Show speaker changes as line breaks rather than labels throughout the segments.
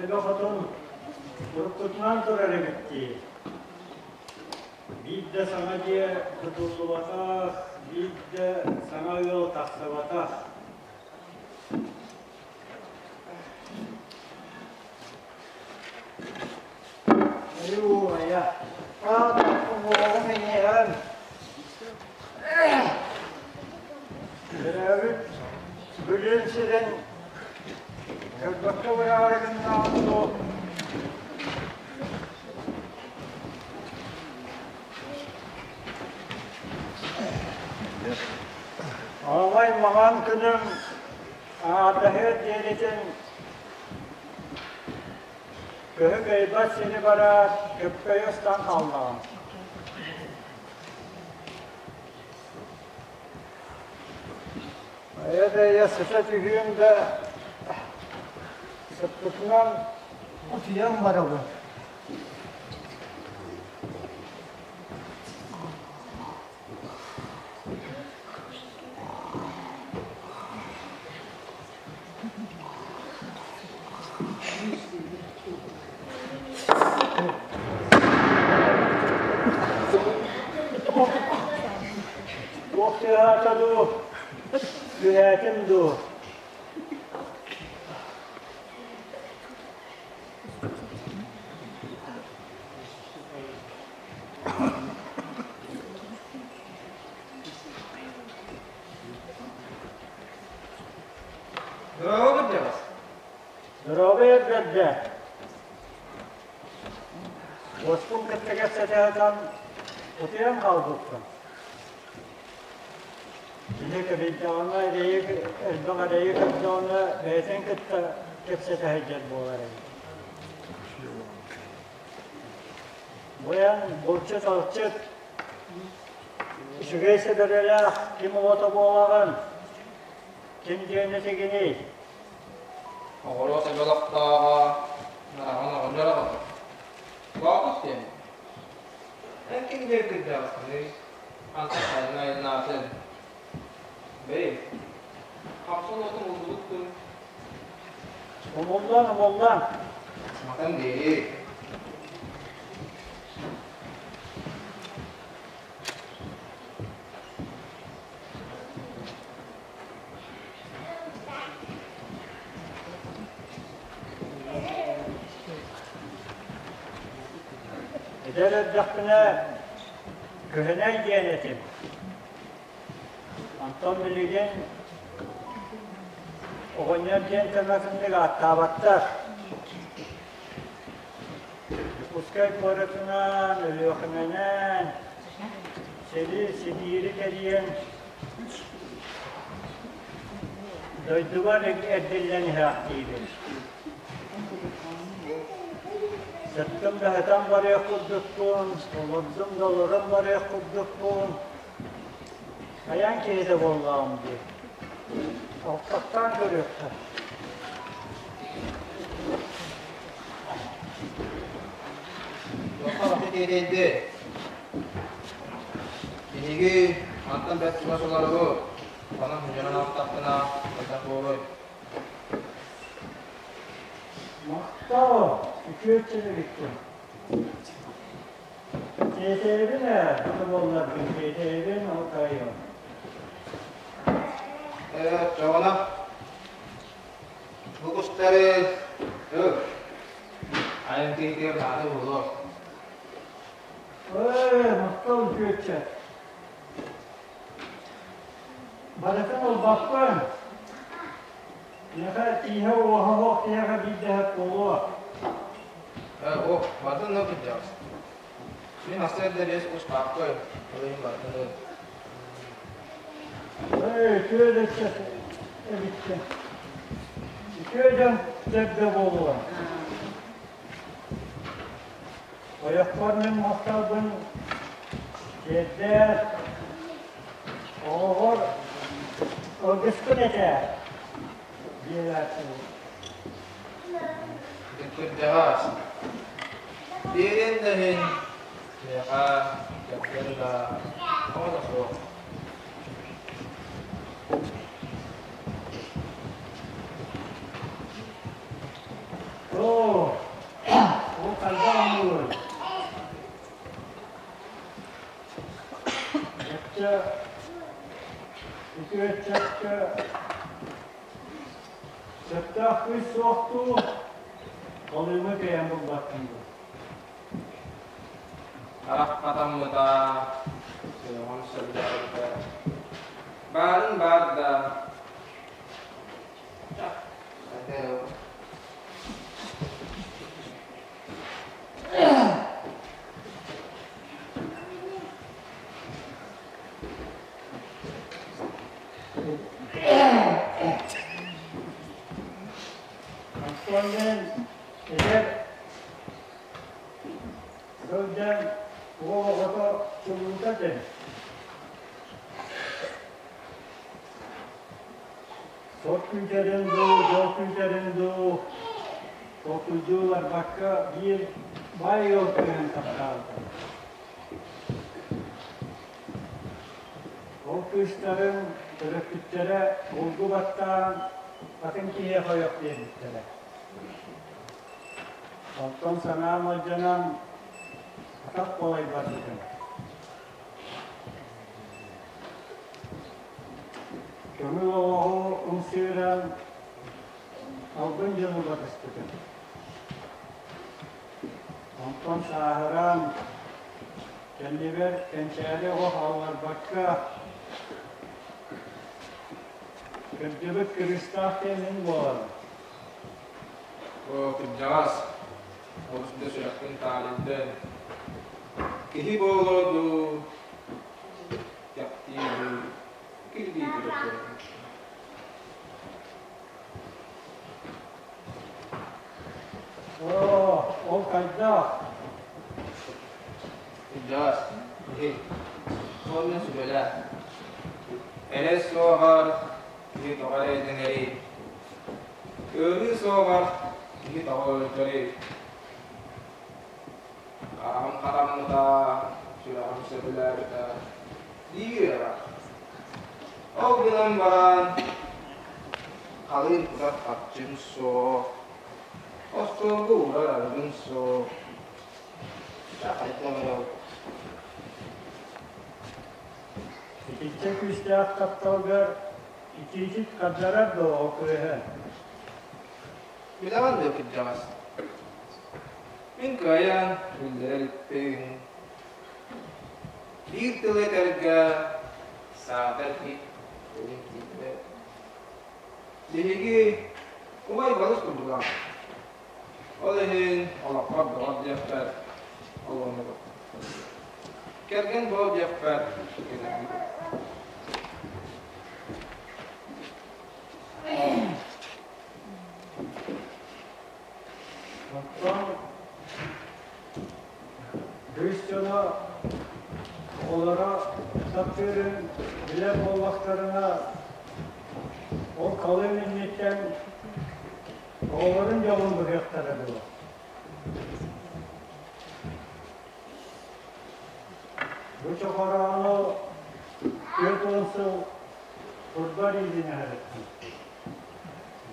Эбэ хотун уруккутунан турар эбит дии. Биир да саҥа дьиэ тутуллубатах, биир да саҥа ыал тахсыбатах. Айуу, айа.
Уоҕум иҥиэҕин.
Төрөөбүт Бүлүүм сирин көрбөккө бараары гыннаҕым дуу? Аамай маҥан күнүм аатаһыар диэритин көһү кыайбат сири бараат көппөйө ыстан хааллаҕым. Хайа да ийэ сыта түһүөм да сыппытынан утуйан барабын. Туох тыаһаата дуу, түһээтим дуу?
Здорово, кырдьаҕас.
Здоровый эрдэрдэ. Уоспун кытта кэпсэтэ сытан утуйан хаалбыппын. Кини кэбийдэҕинэ эрэйи элбэх эрэйи көрдөҕүнэ бэйэтин кытта кэпсэтэ сылдьар буолар эбит. Бу эн булчут-алчыт, үчүгэй сэбэрэлээх ким оҕото буолаҕын? Ким диэн этигиний?
Оҕуруот эбэ олохтооҕо Нараҕын оҕонньор оҕото. Боотур диэн. Эн ким диэн кырдьаҕаскыный? Антах сайын айаннаатын. Бэйи, хапсан уотун буллубут дуу?
Умуллан, умуллан.
Матан дии.
Эдэр эрдэхпинэ Күһэнэй диэн этим. Онтон билигин оҕонньор диэн көмөтүннүк ааттаабаттар. Дьокуускай куоратынан, Өлүөхүмэнэн, сири Сибиири кэрийэн дойдубар эрдиллэн иһээхтиибин. Сыттым да сытан барыах курдукпун, олордум да олорон барыах курдукпун. Айан киһитэ буоллаҕым дии. Алтахтаан көрүөххэ.
Туохха бахы тиэтэйди? Биһиги мантан бэрт чугас олоробут. Онон мунньунан аҕыстахпына хайдах буолуой?
Махтал, үтүө эбиккин. Тиэтэйэбин ээ, бу буолларгын тиэтэйэбин, ол тайым.
Ээ, чоҕуна, бу кустары ыл, айан киһитигэр наада буолуо.
Ээ, махтал үтүөччэ. Барытын ылбаппын. Миэхэ тииһэ-уоһа суох киһиэхэ биирдэһэ буолуо.
Ээ, о, барытын ыл кырдьаҕас. Мин сарсыарда биэс кус хааппый, ол иһин барытын ыл.
Ээ, үтүө да эбиккин. Үтүө дьон сэргэ буолуо. Ойохпор мин махталбын тиэрдээр, оҕоҕор алгыскын этээр диэбээттибит.
Кырдьаҕас, биэриэн да иһин миэхэ кэргэн да оҕо да суох.
Оо, ол хайдах оҥоруой? Бачча үтүө ыччакка сөптөөх кыыс суох дуу, Халыымы кыайан булбаккын дуу?
Харах хатаммыта, сүрэҕим сөбүлээбитэ. Баарын баар да,
Онтон мин эдэр сылдьан уол оҕото чулуута этим. Сот күүтэрин дуу, дьол күүтэрин дуу, толкуйдуу барбакка биир баай ыал кыыһын таптаабытым. Ол кыыстарын төрөппүттэрэ булгу баттаан атын киһиэхэ ойох биэрбиттэрэ. Онтон санаам алдьанан атах балай барбытым. Көҥүл олоҕу ымсыыран албын дьону батыспытым. Онтон сааһыран, кэннибэр кэнчээри оҕо хаалларбакка, кырдьыбыт кырыыстаах кэмин буолан.
Оо, кырдьаҕас, олус да сүрэхпин таарыйдын. Киһи буолуо дуу, кэптии дуу, кирбии турар.
Оо, ол хайдах?
Кырдьаҕас, киһи, уонна сүбэлээх. Эрэ суоҕар киһи тоҕо эрэйдэнэрий? Ыарыы суоҕар киһи тоҕо ыалдьарый? Хараҕым хараммыта, сүрэҕим сөбүлээбитэ биир ыарахан. Ол гынан баран халыым кутар харчым суох, остуолга уурар арыгым суох. Хайдах эрэ
Итиччэ күүстээх тапталгар итиитик хардарар дуо ол кыыһы?
Билэҕин дуо кырдьаҕас? Мин кыайан үллэрэ иликпин. Биир тылы этэргэ саатар киһи тылын тиийбэт. Биһиги убай балыс курдуга. Ол иһин олоххор доҕор диэхпэр олорунабыт. Кэргэн буол диэхпэр кэлэрбит.
Оттон кыыс дьоно оҕолоро таптыырын билэр буоллахтарына, ол халыҥ инниттэн оҕолорун дьолун быһыахтара дуо? Бу чохороону 40 сыл турбар иилинэһэрэттим.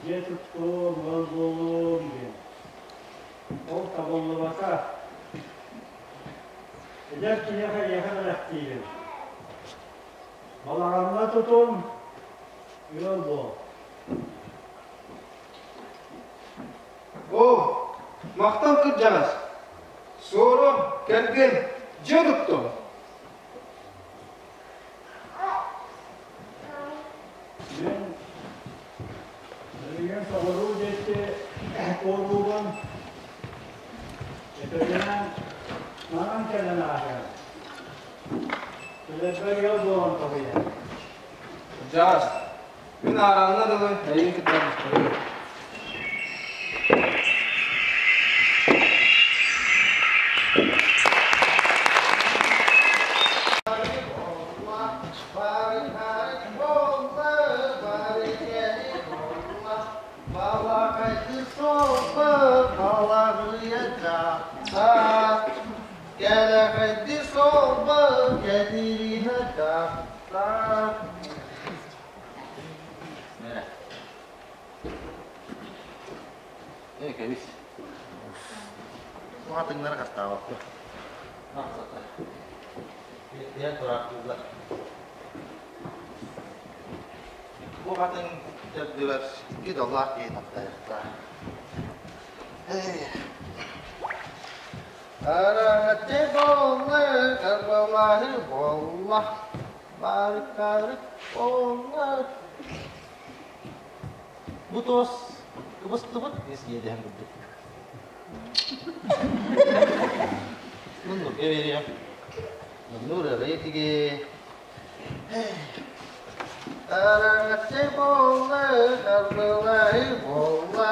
Дьиэ туттуом, ыал буолуом диэн. Ол табыллыбата. Эдэр киһиэхэ эйиэхэ бэлэхтиибин. Балаҕаҥҥа тутун, ыал буол.
Оо, махтал кырдьаҕас! Суорум, кэргэн, дьиэ туттум.
Мин билигин соҕуруу диэки туоруубун өтөрүнэн манан кэлэн ааһыам. Үлэбэр ыал буолан тоһуйар.
Кырдьаҕас, мин аараҥҥа дылы эйигин кытта быстарыым. Ээ, кэбис. Уһатыҥнары хастаабаппын. Ахсата. Биэрдиһэн тураахтыыллар. Бу хатыҥ төрдүгэр икки доллаах киһи таптайыахтаах. Араҥаччы буолла, карбалаһы буолла, барыкарык буолла. Бу туос кыбыстыбыт ис иэдэһин курдук. Муннукка биэриэм. Муннур ырыа тиги. Араҥаччы буолла, карбалаһы буолла,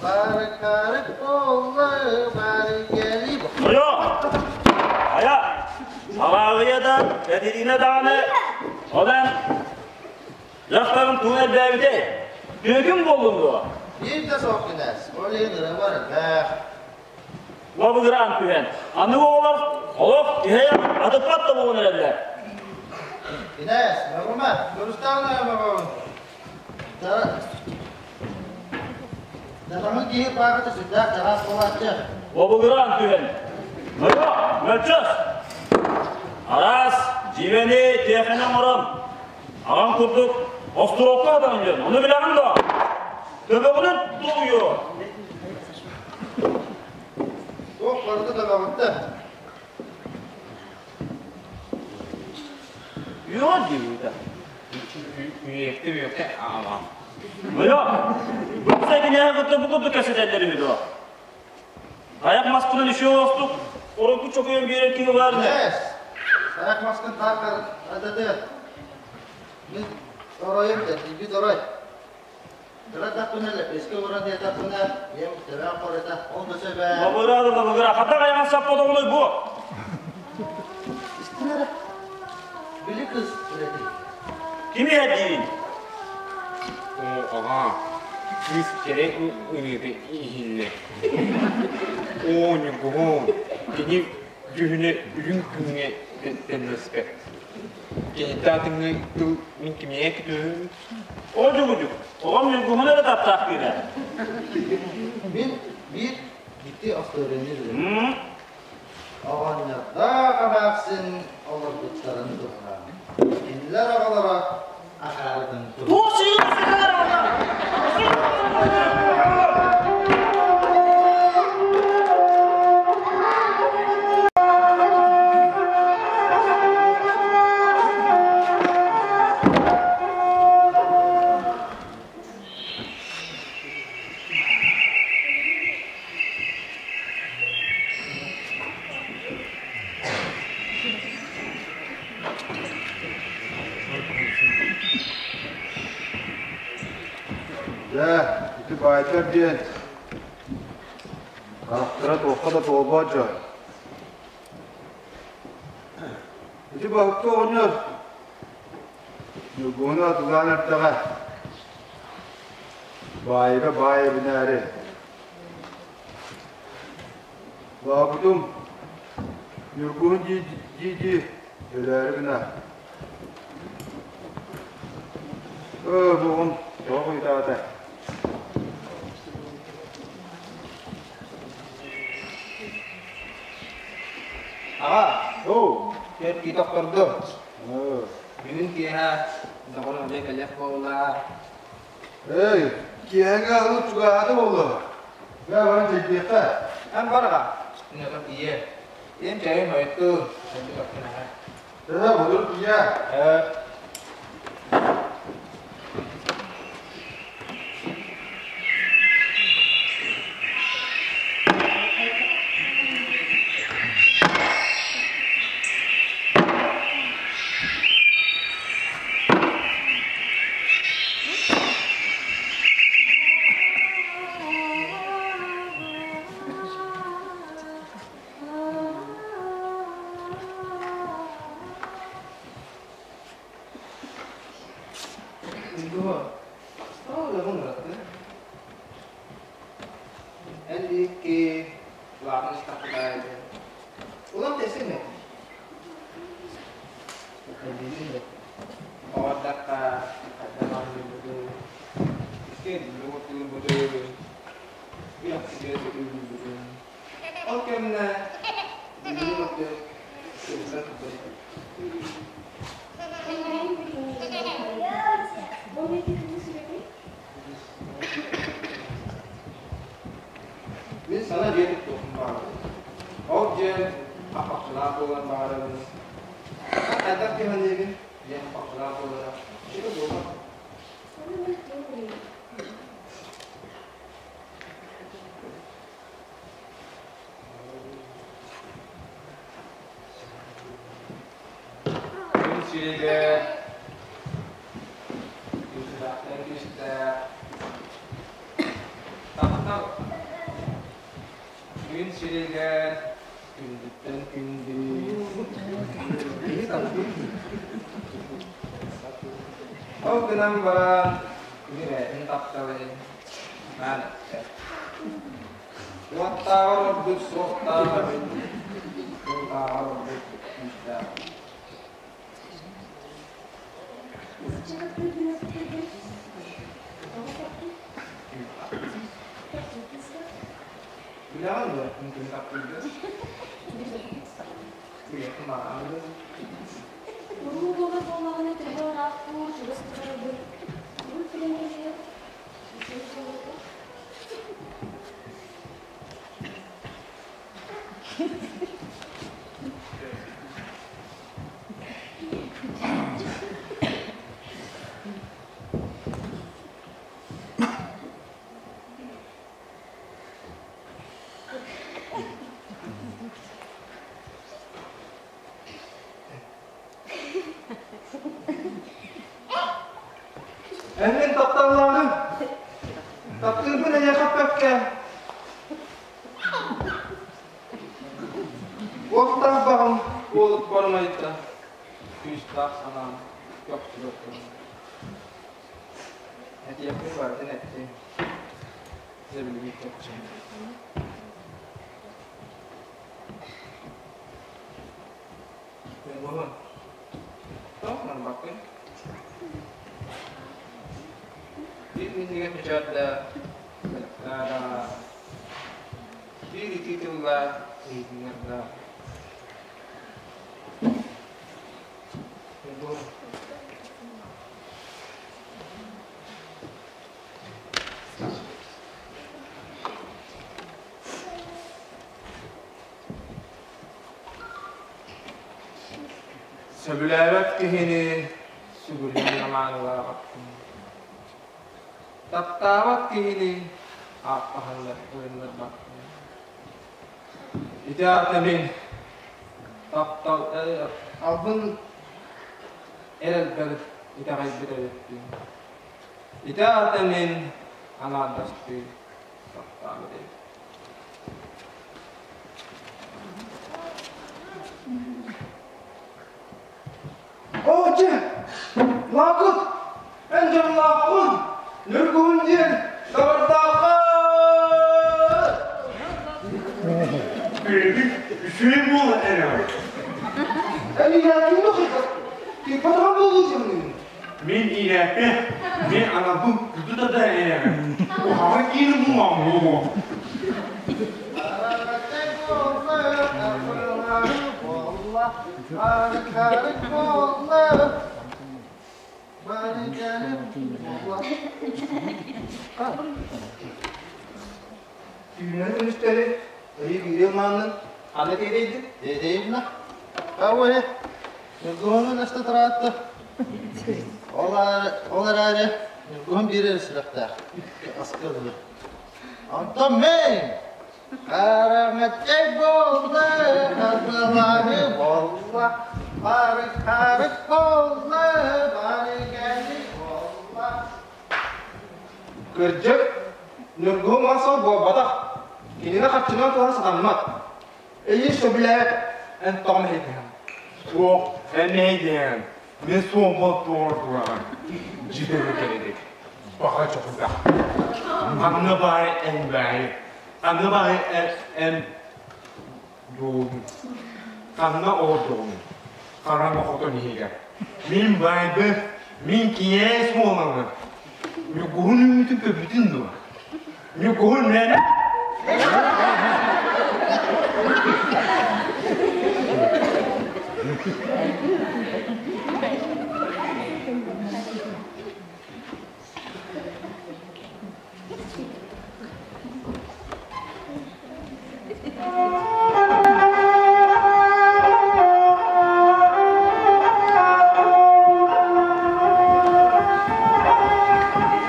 барыкарык буолла, барыгали
Ойо! Айа! Салааҕыйа да, Катерина даҕаны онон дьахтарын тугун элбээбитэй? Түөкүн буоллун дуо?
Биир да суох кинээс, ол иһин ырыабар элбэх.
Лабыгыраан түһэн, аныгы оҕолор олох иһэйэн атыппат да буолан эрэллэр.
Кинээс, мөҕүмэ, көрүстэҕин мөҕөҕүн. Дьадаҥы киһи бааҕыта сүрдээх чараас буолааччы.
Лобугураан түһэн, мөҕө, мөлчөс! Араас дьиибэни, тиэхэни оҥорон, аҕам курдук остуруокка хатанан диэн, ону билэҕин дуо? Төбөҕүнэн тулуйуо.
Туох барыта төбөҕүттэн.
Үөҕэ диэбитэ.
Үөктэ үөктэ аҕам.
Мойо, бу кинээһи кытта бу курдук кэпсэтэллэр үһү дуо? Тайах маскынан үшүө оҕустук, оройку чокуйан биэрэр киһи баар ини.
Кинээс, тайах маскын тааккар адатыа. Мин оройум тэрдийбит орой. Кыра эрдэхпинэ лэппиэскэ олорон диэтэхпинэ, ийэм төбөөн хоруйда, ол да сөп ээ.
Лабыра да лабыра, хата айаҕын саппатоҕунай бу.
Истин эрэ, били кыз үлэтий.
Ким иһэрдиин?
Оо, аҕаа, кыыс кэрэ ырыата иһиллэр. Оо, Ньургуһун, кини дьүһүнэ үрүҥ күҥҥэ тэннэспэт. Киниттэн атыҥҥа тыл мин кимиэхэ көтөһөбүн?
О дьугудьук, оҕом Ньургуһун эрэ таптаах кыыһа.
Мин биир дьикти остуоруйаны билэбин. Оҕонньордоох эмээхсин олорбуттарын туһунан. Кинилэр оҕолоро акаарытын
Туох сиир
Дьэ, ити баайдар диэн харахтара туохха да туолбат дьон. Ити баһыкка оҕонньор Ньургуһуну атылаан эрдэҕэ баайга баай эбинээри Баабытым Ньургуһун дии-дии өлөөрү гына Өө бугун тоҕо ыйытаата
Аҕа, түөрт кии тохторду. Бүгүн киэһэ доҕорум дьэ кэлиэх буолла.
Эй, киэһэҥҥэ аһылык чугаһаата буолла. Бээ баран чэйдиэххэ.
Эн бар аҕа, миэхэ тиийэ. Ийэм чэйин хойуттуу, элбик охтун аһа.
Ээ, былыр тиийэ.
Ээ. Эн икки улаатан истэххэ Улам тэсиҥ ээ. Оҕордоххо хайдах оонньуубутуй?
Күн үүммүтүм. Ол кэмҥэ билигин ордук сылдьан турбут. Мин сана дьиэ туттуохпун баҕарабын. Ол дьиэ хаппахчылаах буолан баҕарабын. Хайдах кыһаныыгын диэн хаппахчылаах буолара ити буолбат. Күн сиригэр күүстээхтэн күүстээх таптал күн сиригэр күндүттэн күндү киһи таптыыр. Ол гынан баран кини бэйэтин тапталын аан эттэ. Уоттааҕар ордук суохтаах эбит, кылтааҕар ордук күүстээх. Билэҕин дуо, мин кими таптыырбын? Билиэххин баҕараҕын дуо?
Уруу буолар буоллаҕына төһө ыраахтуу чугас турарбын урут билэн кэлиэм.
Эн мин тапталлааҕым, таптыырбын эйиэхэ эппэккэ, уохтаах баҕам уолукпар умайда, күүстээх санаам көхсүбэр турар. Этиэхпин барытын эттим, дьэ билигин чэпчээн. Уһун. Тоох барбаккын. Биир минньигэс мичээрдээх, бэлэхтээҕэ, биир итии тыллаах иһитиннэрдээх. Уһун. Сөбүлээбэт киһини сүгүрүйэн амаанылаабаккын. Таптаабат киһини ааттаһаллар ырыннарбаккын. Ити аата мин таптал албын эрэлбэр итэҕэйбит эбиппин. Ити аата мин аҥаардастыы таптаабыт эбиппин.
Оо, дьэ, Лаакыт, эн дьоллооххун, Ньургуһун диэн доҕордооххун!
Үчүгэй буолан эрэҕин.
Эн иирээккин да тыыппатаҕым буолуо диэҥҥин.
Мин иирээппин, мин анабын күтү да эрэҕин. Куһаҕан киһи буолуо.
Түүнүн күнүстэри ыйы биири ылмааннын ханна тиэтэйдин?
Тиэтэйдин Ауэ, Ньургуһунун эстэ тараатта. Ол эрээри Ньургуһун биир эрэ сүрэхтээх. Аска дылы. Онтон мин хараҥаччай буолла, хатылаһы буолла, бары-харык буолла, бары кэли буолла.
Кырдьык, Ньургуһун мас-ол буолбатах. Кинини харчынан туһан сатаммат. Эйи сөбүлээбэт, эн тоҕо мэһэйдэһэҕин?
Суох, эн мэһэйдэһэҕин. Мин суолбар туора тураҕын. Дьитэри кэлэдик. Баҕа чокуйдах. Ханна баай эн баайы. Ханна баай эн дуолун. Ханна олордоҕун. Хараҥа хотон иһигэр. Мин баайбын, мин киэс буоламмын. Ньукуһун үүммүтүн көбүтүн дуо? Ньукуһун мэнэ?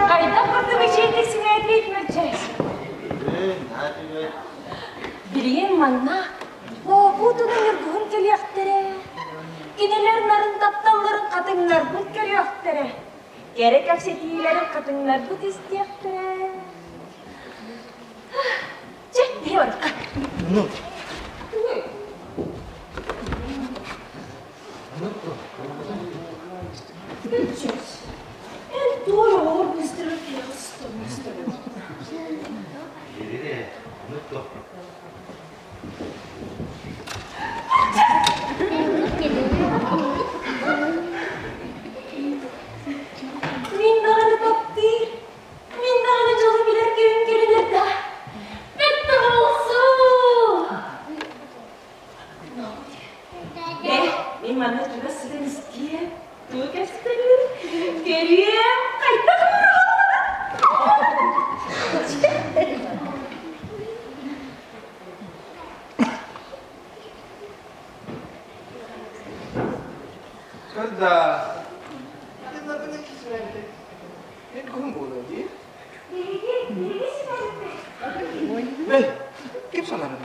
Хайдах курдук үчүгэйдик симээтиит мөлчөөс. Билигин манна Лоокуутунан Ньургуһун кэлиэхтэрэ. Кинилэр нарын тапталларын хатыҥнарбыт көрүөхтэрэ. Кэрэ кэпсэтиилэрин хатыҥнарбыт истиэхтэрэ. Чэ, биһи барыкка. Мөлчөөс, эн туой оҕолор быстырар киһиэхэ сыстаммыстарын. Мин даҕаны таптыыр, мин даҕаны дьолу билэр кэмим кэлин да, бэттэх олсуу! Э, мин манна чугас сытан истиэм, тугу кэпсэтэллэр? Көрүөм, хайдах
Көр да, Ким санарым?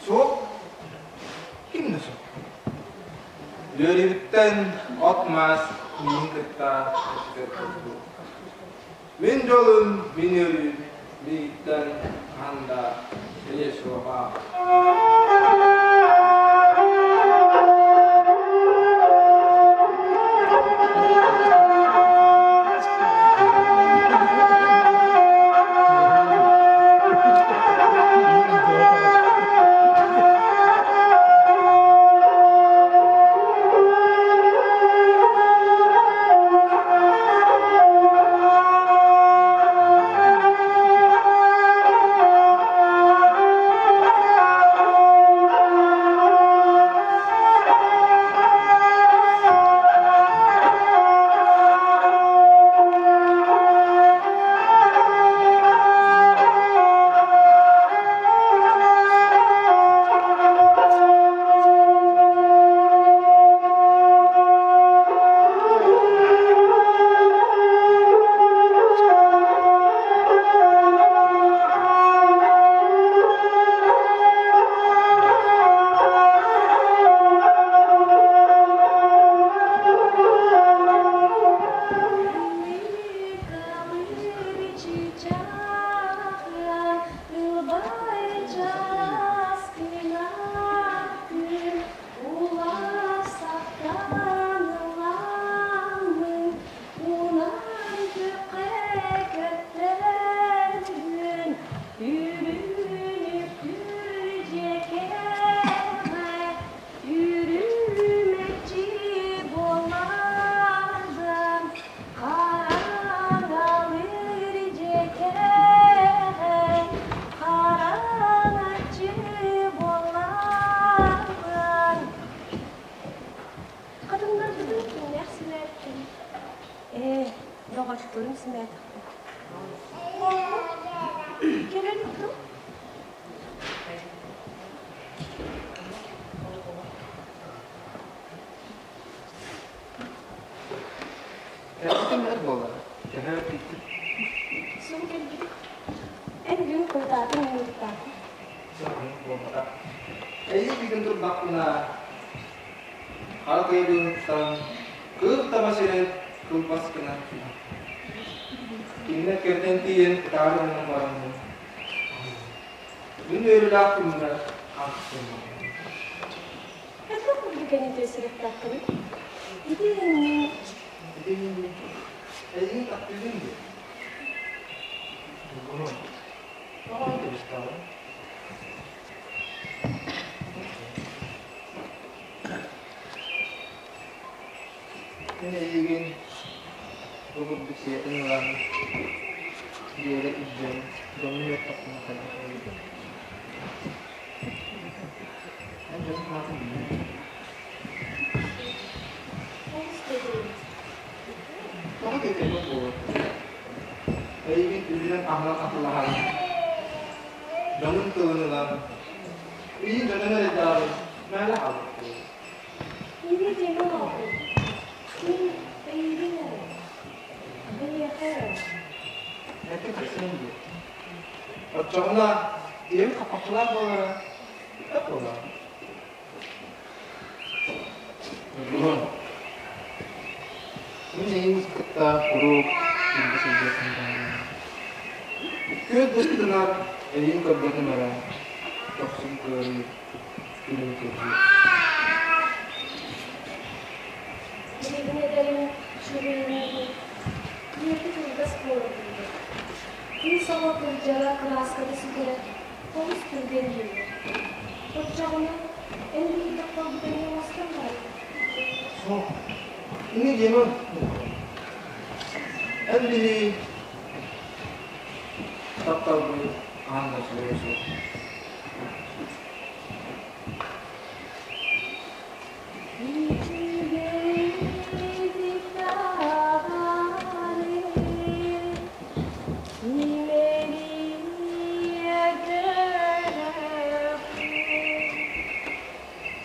Суох. Ким да суох. Үөрүүбүттэн от-мас миигин кытта өстөөх курдук. Мин дьолум, мин үөрүүм миигиттэн хаһан да кэлиэ суоҕа.
Хатыҥнарбытын кимнээх симээттин? Ээ, доҕотторум симээтэхтэр. Кэлэн дуу?
Кэлбитим буолар. Төһө киттик?
Сун кэлбит. Эн бүгүн куотаатыҥ ыҥыртаатыҥ.
Буолбата. Эйиги бүгүн турдахпына, хара тыа быыһыттан кыыл таба сирин кылбас гынан Кинилэр кэрдэн тиийэн ытаары гынан бараннар, Мин үөрүүлээх күммэр хаамсыҥҥа.
Хайдах курдук кэннитэ сүрэхтээххиний? Ити мин
Ити мин эйигин таптыыбын диэ. Бургунун. Тоҕо кэбистэҕин? Мин эйигин бу курдук сиэтин ылан Дьиэбэр илдьэн дьоҥҥо үөрэтэхпинэ хайдах буолуой? Эн дьонуҥ аатын билэҕин?
Олус кэтэһэбит.
Тоҕо тиэтэйбэт буолуо? Эйигин үрдүнэн аһынан атылаһан, дьонун тылын ылан, ийин дьонун эрэйдээҕин мээнэ хаалбыт
Кини дьиҥэ оҕобун. Мин эйигин эрэ, эйиэхэ эрэ.
Эргэ тахсыам дуо? Оччоҕуна ийэм хаппахчылаах буолара да буолар. Ньургуһун, мин эйигин кытта куруук бииргэ сылдьыахпын баҕарабын. Күөл быстынар эйигин көрбөтүм эрэ, көхсүм кыарыыр, күнүм кырдьыыр.
Билигин эдэрим үчүгэйин Ийэтэ кылгас буола турда. Кыыс оҕо кырдьара кырааската сүтэрэ олус түргэн дииллэр. Оччоҕуна эн биһиги тапталбыт эмиэ уостан барар.
Суох. Ини диэмэ. Эн биһи тапталбыт хаһан да суруйа суох.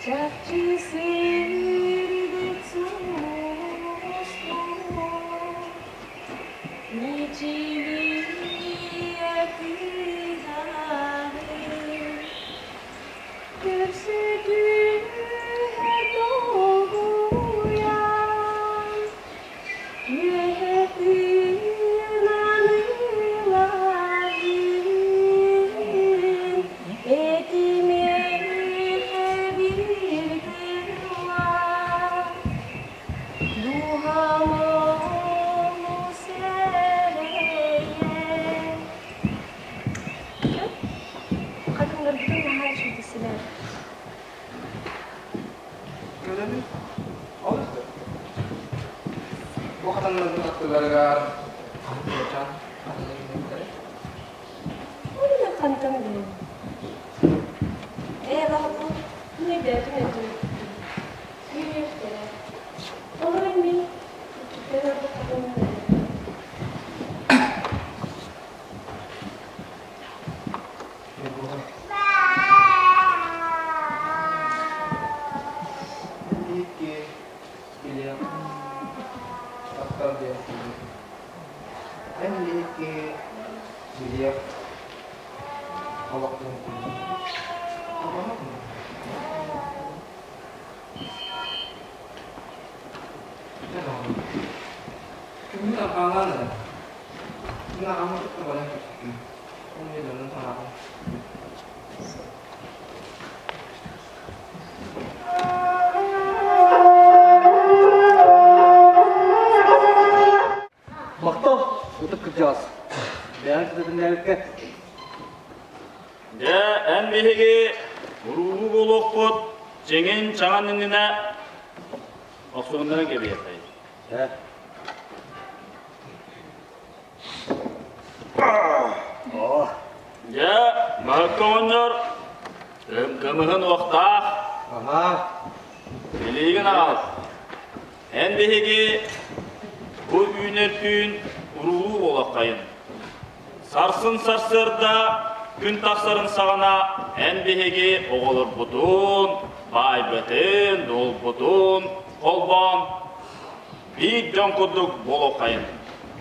Чахчы сирдик сулустуу Мичилийэ кыыһары Көрсө-түһэ долгуйан, үөһэ тыынан ылабын, этимиэхэ биир тыллаах, дууһам олус эрэйэр. Хатыҥнарбытын наһаа үчүгэйдик силээн.
Көрөбүн. Олус да. Бу хатыҥнарбыт аттыларыгар хаһан куочаан хатыҥнар үүнүөхтэрэ?
Уонна хантан билэбин? Ээ, баҕар, мин өйдөөтүм өйдөөтүм. Үүнүөхтэрэ. Олорон мин иккиттэн ордук хатыҥнар
Икки билиэх таптал диэн киһи. Эн икки билиэх олох диэн киһи. Күммүт арҕаалаан эрэр. Мин аҕам кытта баран кэпсэтиим. Ол иһин дьонун санаатым.
Махтал, ытык кырдьаҕас. Бэйэҥ кытатыннээбиккэ.
Дьэ, эн биһиги уруулуу буолуохпут, чиҥин-чаҥын иннинэ охсуһуннаран кэбиһиэххэй.
Ээ.
Дьэ, Баһыкка оҕонньор кымыһын уохтаах.
Аһаа.
Илиигин аҕал. Эн биһиги бу үүнэр түүн уруулуу буолуоххайын. Сарсын сарсыарда күн тахсарын саҕана эн биһиги оҕолорбутун, баайбытын, дуолбутун холбоон биир дьон курдук буолуоххайын.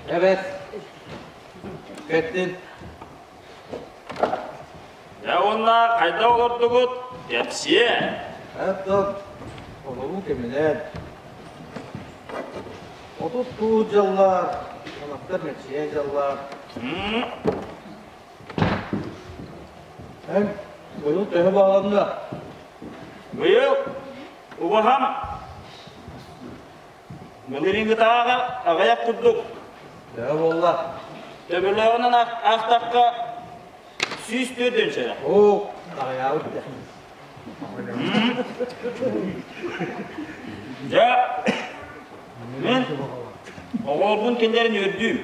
Эбэт. Кэттин.
Дьэ уонна хайдах олордугут? Кэпсиэ.
Оттон олоруу кэминэн 30 туу дьаллар, ынахтар мэччийэ дьаллар. Эн быйыл төһө бааланна?
Быйыл убаһам Былырыыҥҥытааҕы аҕыйах курдук.
Төһө буолла?
Төбөлөөҕүнэн аахтахха 104 өнчөлө.
Оо, аҕыйаабыт да.
Дьэ, мин оҕолорбун кинилэрин үөрдүүм.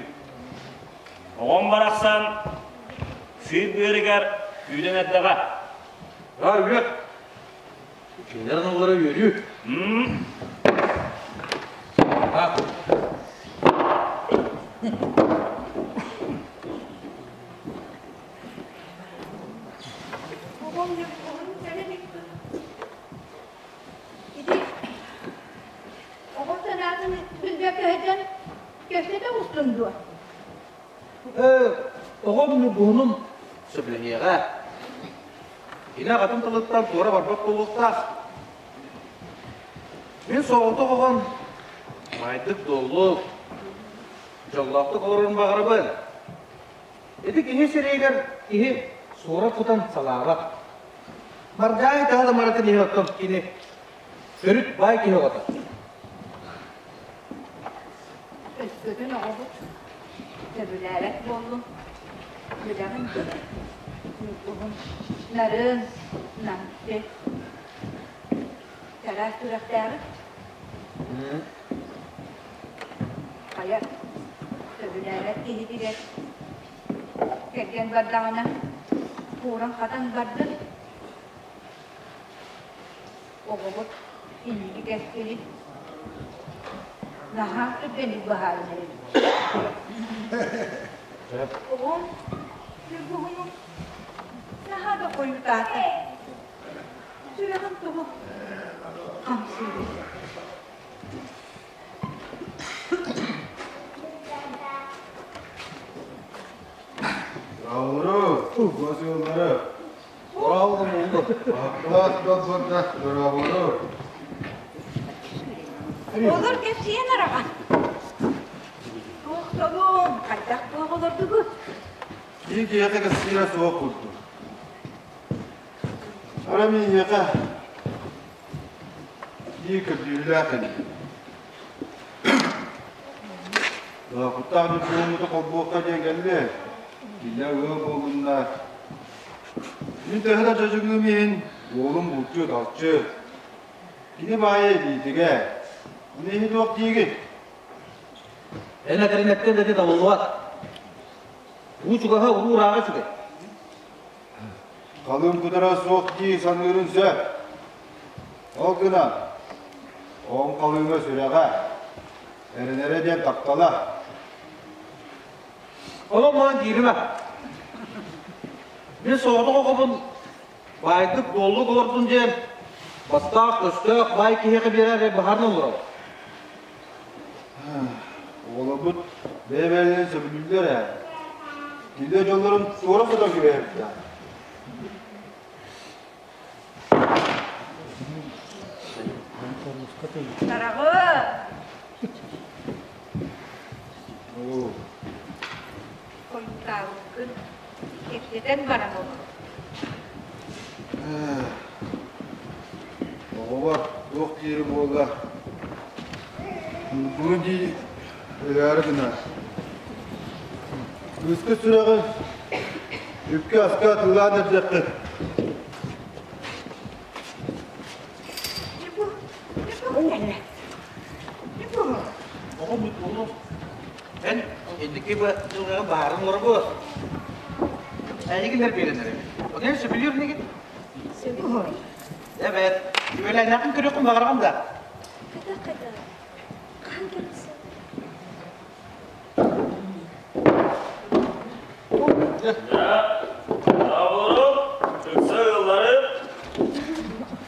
Оҕом барахсан сыыр быарыгар күүтэн эрдэҕэ.
Аа, үөт. Кинилэр аналлара үөрүү. Аа.
Оҕом ньургуһун кэлэн иккит. Ити оҕо санаатын билбэккэ сылдьан кэпсэтэ оҕустуҥ дуо?
Ээ, оҕом ньургуһунун сөбүлэһиэҕэ. Кини аҕатын тылыттан туора барбат буолуохтаах. Мин соҕотох оҕом баайдык-дуоллук, дьоллоохтук олорорун баҕарабын. Ити киһи сирэйигэр киһи суора кутан салаабат. Мардаай таһа да маратын иһин оттон кини төрүт баай киһи оҕото.
Өскөтүн оҕобут сөбүлээбэт буоллун, билэҕин дуо, Ньургуһун нарын, намчы, чараас сүрэхтээҕин? Хайа, сөбүлээбэт киһитигэр кэргэн бардаҕына, кууран-хатан бардын. Оҕобут инники кэскилин наһаа түргэнник быһаарынар эбит. Оҕом Ньургуһунум наһаа да хойутаата. Сүрэҕим тоҕо хамсыырый?
Браво! Босуоллары!
Браво oldu.
Аптаах дьоллорго браво!
Олор кэпсиэн араҕан. Туох солуом, хайдах туох олордугут?
Биир киһиэхэ кэпсиирэ суох курдук. Ара миэхэ биир көрдүүрүлээх ини. Куттаах ньургуһуммуту холбуохха диэн кэллэ. Киллэр ыал буолунна. Мин төһө да дьадьыҥым иһин уолум булчут, алчы. Кини баайа илиитигэ. Ону иһи туох диигит?
Эн этэринэттэн да табыллыбат. Уу чугаһа уруу ырааҕа үчүгэй.
Халыҥ кутара суох дии саныырын сөп. Ол гынан, оҕом халыҥа сүрэҕэ, эрэнэрэ диэн таптала.
Онон маан кииримэ. Мин соҕотох оҕобун баайдык дуоллук олордун диэн бастаах өстөөх баай киһиэхэ биэрэр баһаарынан олоробун.
Оҕолорбут бэйэ-бэйэлэрин сөбүлүүллэр ээ. Килиэ дьоллорун туора сотор кэбиһэбит
Тараҕы! Хойутаабыккын кэпсэтэн баран олор.
Оҕобор туох диэри буолла? Бүгүн дии өлөөрү гынар. Кыыска сүрэҕин үпкэ-аска атыылаан эрдэххит.
Оҕо бутуолу эн инники дьылҕаҕа баарын олоробу. Эйигин биэрэн эрэбин. Онон сөбүлүүр инигин?
Сөбүлүүр.
Эбэт, үөлээннээххин көрүөххүн баҕараҕын да?
Хайдах-хайдах? Хаһан көрүсэ?
Браво! Ыкса ыаллары!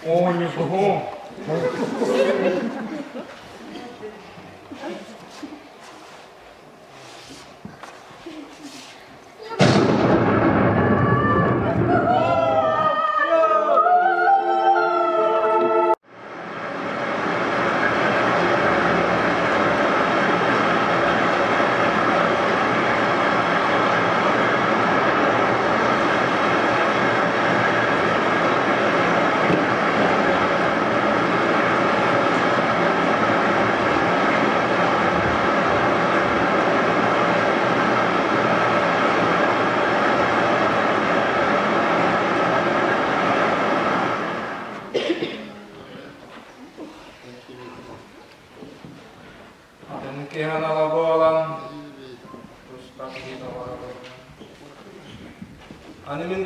О, ньургуһун!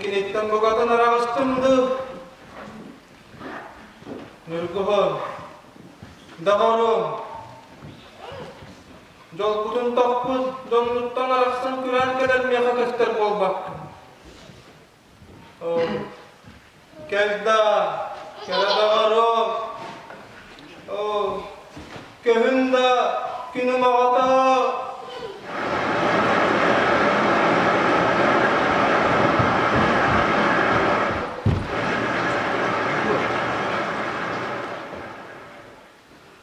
киниттэн букатын араҕыстым дуу? Ньургуһун, доҕорум, дьолбутун тохпут дьоммуттан арахсан күрээн кэлэр миэхэ көстөр буолбаккын. Оо, кэл да, кэрэ доҕорум, оо, көһүн да күнүм оҕото.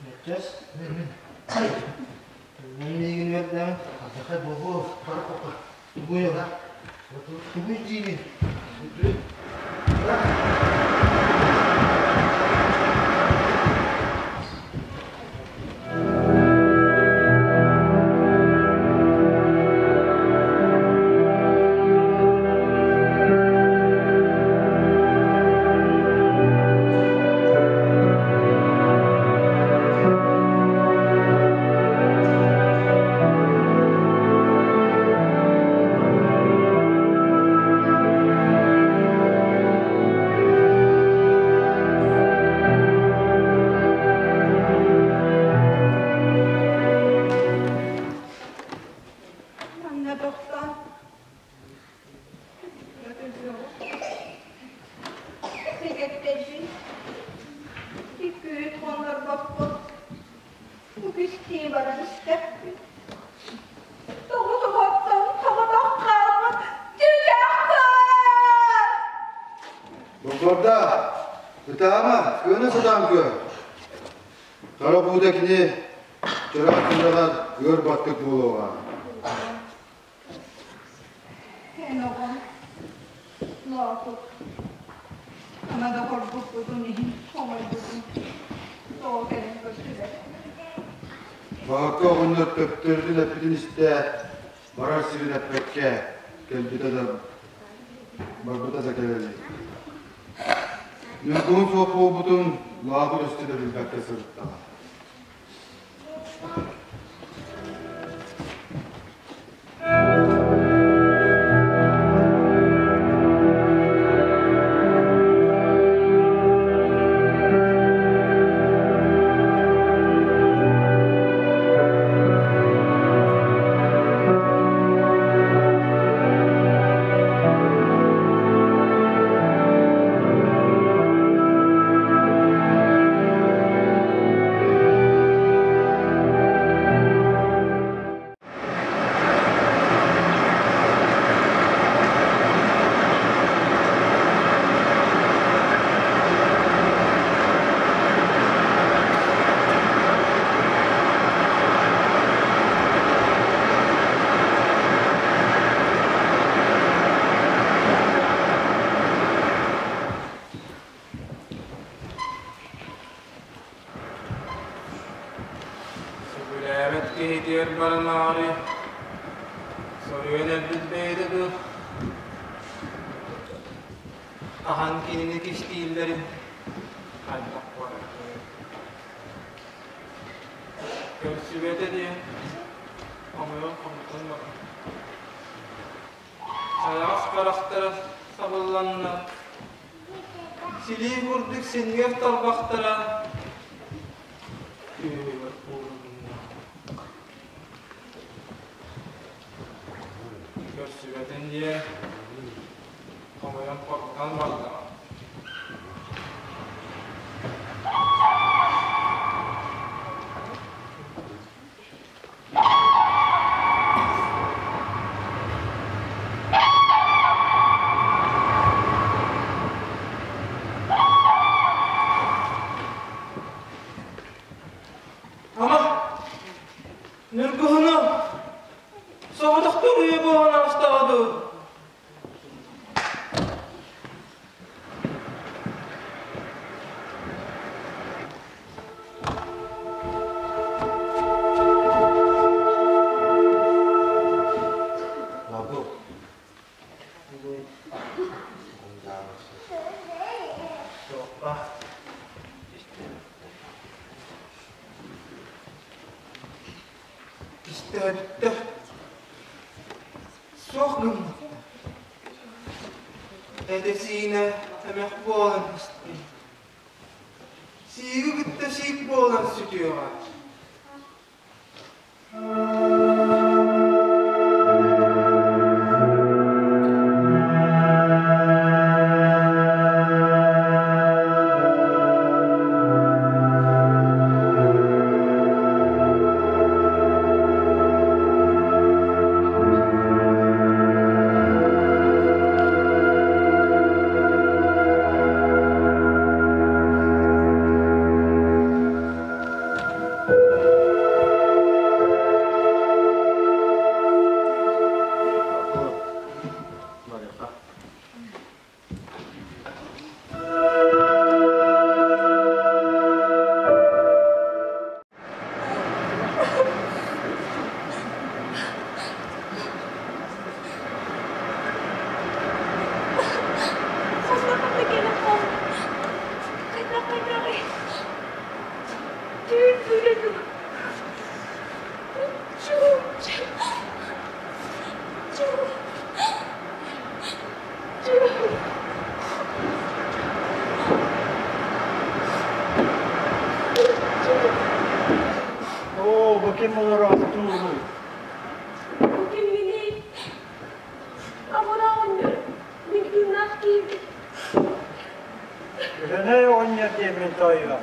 Мөччөс, мин, мин миигин үөрдэҕин, алдьархай буолуо, бары коппа, тугуй ыла, тугуй диибин,
Манна тохтоон Сэгэттэбин иккүһүт хоннорбоппут бу күстии баран истэхпит тоҕо тоҕоттон соҕотох хаалбыт түгэхпин
Бокорда, ытаама, кыана сатаан көр. Хара буута кини чараас сүрэҕэр ыар баттык буолуоҕа.
Эн оҕом Лоокут ама да хоргуппутун иһин хомойбутун тоҕо кэлэн көрсүбэт.
Баһыкка оҕонньор төптөрүтүн эппитин истээт, барар сирин эппэккэ кэлбитэ да барбыта да кэлэ илик. Ньургуһун суох буолбутун Лоокут өстө да билбэккэ сырыттаҕа.
Сөбүлээбэт киһитигэр барымаары соруйан өлбүт бэйэтэ дуу хаһан кинини кистииллэрин хайдах буоларый Көрсүбэтэ диэн хомойон хомутан баран Хайаҕас харахтара сабылланна, силии курдук синньигэс тарбахтара түөһүгэр уурулунна. Көрсүбэтин диэн хомойон хоргутан бардаҕа. Ама, Ньургуһуну соҕотохтуу үйэ буолан аҕыстаҕа дуу? Истээбиттэр. Суох гыммыттар. Этэ-сиинэ эмэх буолан истин. Сииги кытта сиик буолан сүтүөҕэ.
Оо, бу ким олороохтууруй?
Бу кимминий? Абыраа оҕонньор, мин тыыннаах киһибин.
Күһэнэй оҕонньор диэммин тоойуом.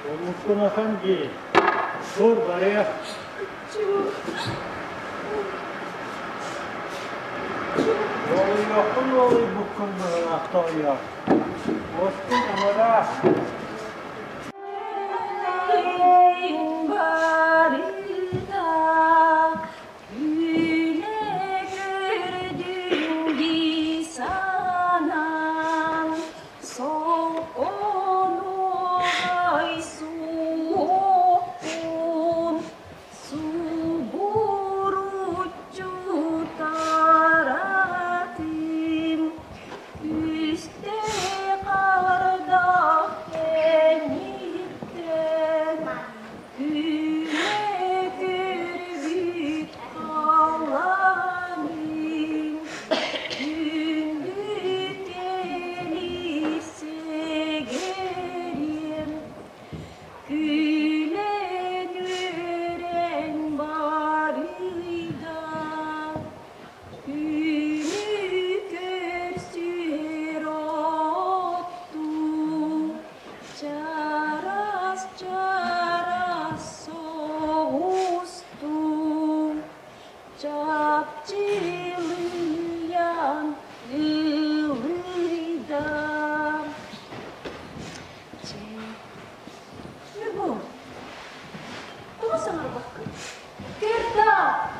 Улуккун ахан дии. Тур барыах. Уолуйуоххун уолуйбуккун быһылаах тоойуом. Уоскун амараах.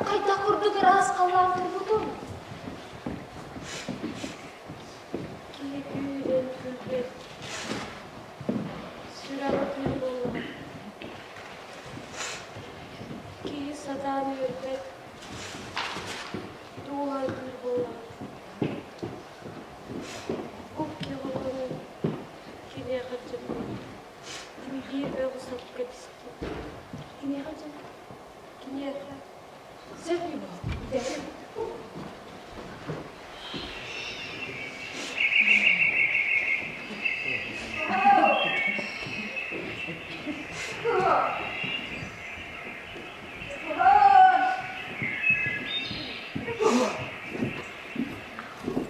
Хайдах курдук ыраас халлаан турбутун. Киһи күүрэн күлбэт, сүрэҕэ тыын буоллаҕа. Киһи сатаан үөрбэт, дууһа ытыыр буоллаҕа. Куп-киһи киниэхэ дьыллар, биир өҕү сапка түстэ. Киниэхэ дьыллар, киниэхэ сөп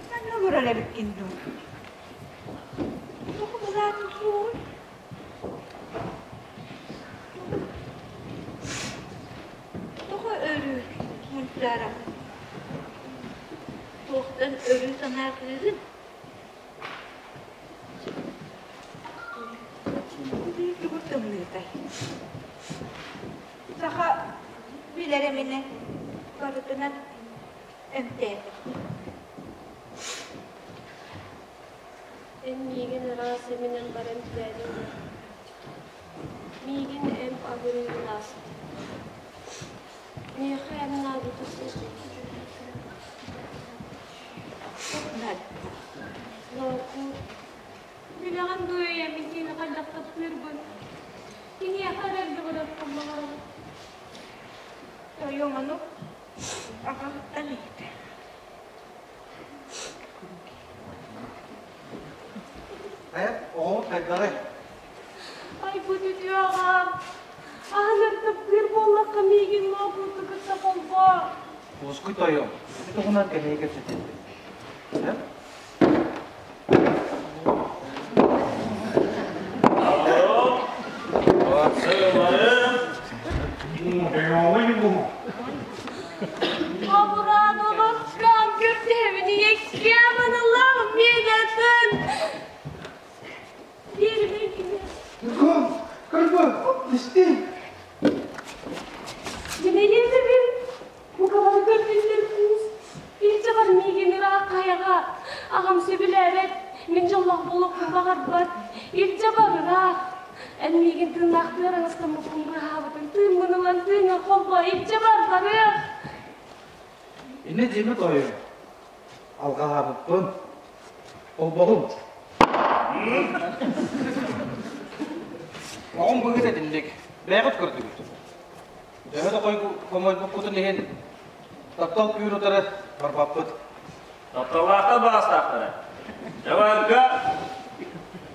Манна олорор эбиккин дуу? Туох былаатын суоҕуй? Тоҕо өрүү мунчаараҕын? Туохтан өрүү санаарҕыыгын? Тугу тымныытай? Саха билэр эминэ барытынан эмтээтэ.
Эн миигин ыраас эминэн баран түһээтиҥ дуо? Миигин эмп абырыырын ааспыт. Миэхэ эн наадата суох. Лоокуут, билэҕин дуо ийэм итиини хайдах таптыырбын? Киниэхэ эрэл бөҕөрөөххүн баҕарабын.
Тойуом ону аҕаҕыттан ыйыт.
Хайа, оҕоҥ хайдаҕый?
Айбыт үтүө аҕам, аһынар таптыыр буоллахха миигин Лоокууту кытта холбоо.
Уоскуй тойон, ити туһунан кэлиэ кэпсэтиэхпит.
Абыран олохтоон көрдөһөбүн ийэккэм аналлаах мин атын. Биэримэ кини.
Ньукуум, кырбы, истиҥ.
Дьинэйиэтэбин, мукалары көрдүннэр куус. Илдьэ бар миигин ыраах хайаҕа. Аҕам сөбүлээбэт, мин дьоллоох буолуохпун баҕарбат. Илдьэ бар ыраах. Эн миигин тыыннаахтыыр аҥастаммыппын быыһаабытыҥ, тыыммын ылан тыыҥа холбоо, илдьэ бар, барыах.
Иннэ диэмэ тоойуом, алҕаһаабыппын. Холбоһум. Оҕом быһыыта итинник, бэйэҕит көрдүгүт. Төһө да хомойбуккутун иһин, таптал күүр утары барбаппыт.
Тапталлаахтар баҕастаахтара. Дьабарга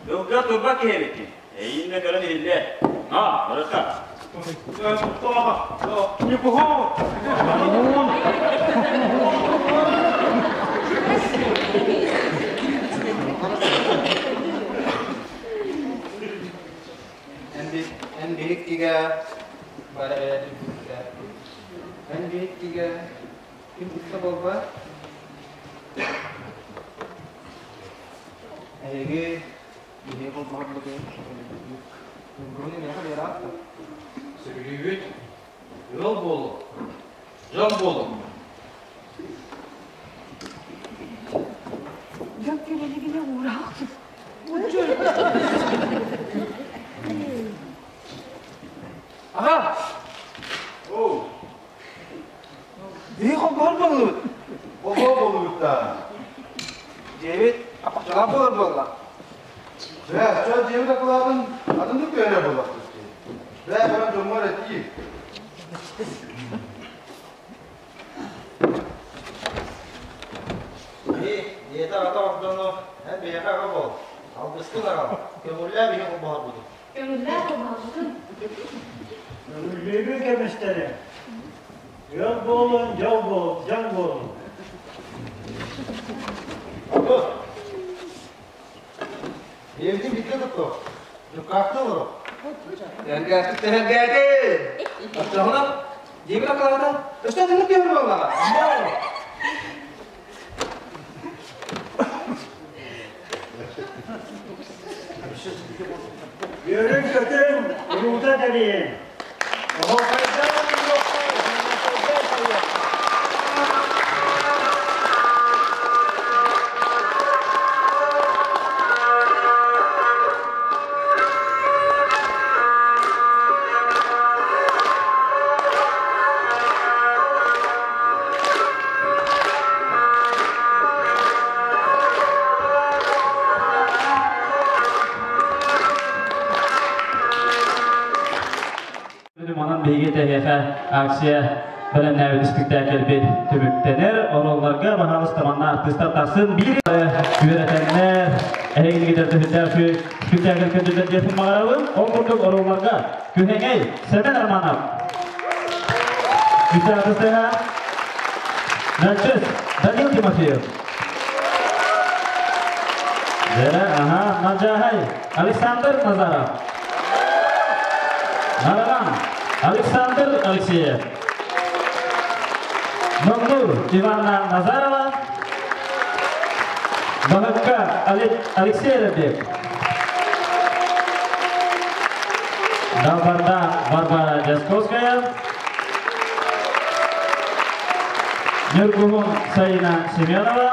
тылга турбат киһи эбиккин. Эйииннэ көрөн иһиллээ. На, барыта.
Ньукуһу!
Эн биһиккигэ бары эрэлин бүттэ. Эн биһиккигэ ким кытта буолба? Эһиги биһиги холбоһорбутун Бүгүн миэхэ биэрэҕит да?
Сөбүлүүбүт. Ыал буолуҥ. Дьон буолуҥ.
Дьон кэлэлигинэ уураах
Аҕа! Биһи холбоһор буоллубут.
Холбоһор буоллубут да.
Дьиэбит аппахчалаах буолар буолла.
Бээ, чэ дьиэбит акылаатын атыннык түһэрэр буоллахпыт дии. Бээ, баран дьоммор этии.
Киһи ийэтэ аҕата ордону эн бэйэҕэ аҕа буол. Алгыскын аҕал. Көҥүллээ биһи холбоһорбутун.
Көҥүллээ холбоһорбутун.
Көҥүллүүбүн көмүстэрим. Ыал буолун, дьол буол, дьон буолун.
Алгыс. Ийэбитин бииргэ туттуох. Дьуккаахтыы олоруох.
Тэһэргээти тэһэргээти! Оччоҕуна дьиэбит акылаата өссө атыннык түһэр буоллаҕа.
Үөрүн-көтүн, уруута тэрийин. Оһуохайдаан уруокка
Манан биһиги тэһиэхэ акция бэлэмнээбит испиктээкэлбит түмүктэнэр. Оруолларга баһаалыста манна артыыстар тахсын биир үөрэтэннэр эһигинигитэр төһүндээх спектакль көрдүлэр диэхпин баҕарабын. Ол курдук оруолларга Күһэҥэй Сэмэн Романов, Виталий артыыстара Начес Данил Тимофеев, Ага, Наджахай Александр Назаров, Нараган Александр Алексеев, Монгур Иванна Назарова, Баһыкка Алексей Рабек, Далбарда Варвара Дьасковская, Нюргуһун Саина Семенова,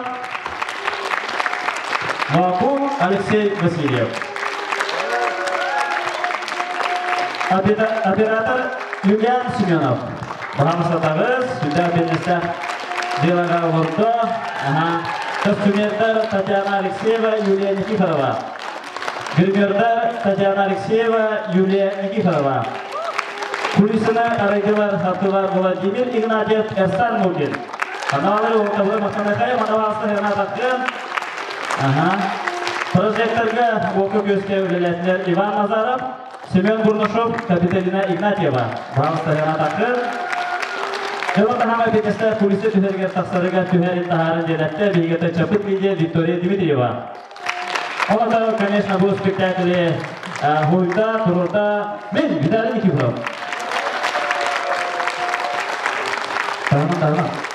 Лапун Алексей Васильев. Оператор Юлиан Семенов. Баһамсатаҕыс, сүрдээх биэннэстээх дьыалаҕа олордо. Аха. Костюмердар Татьяна Алексеева, Юлия Никифорова. Гримердар Татьяна Алексеева, Юлия Никифорова. Кулисаны арайдылар хартылар Владимир Игнатьев, Эрсан Мукин. Аналары орталары махтанахай, манаваста Рената Ага. Прожекторга уокка күөскэ үлэлээтилэр Иван Назаров, Семен Бурнашов, Капиталина Игнатьева. Баҕалыстарына такыр. Дьоно таһама эпиэтестэ кулиса түһэригэр тахсарыгар түһэрин таһарын диэнэттэ биһигэтэ Чапыт Лидия Виктория Дмитриева. Ол конечно, бу спектакли хуйда, турурда мен Виталий Никифоров. Таһынан, таһынан.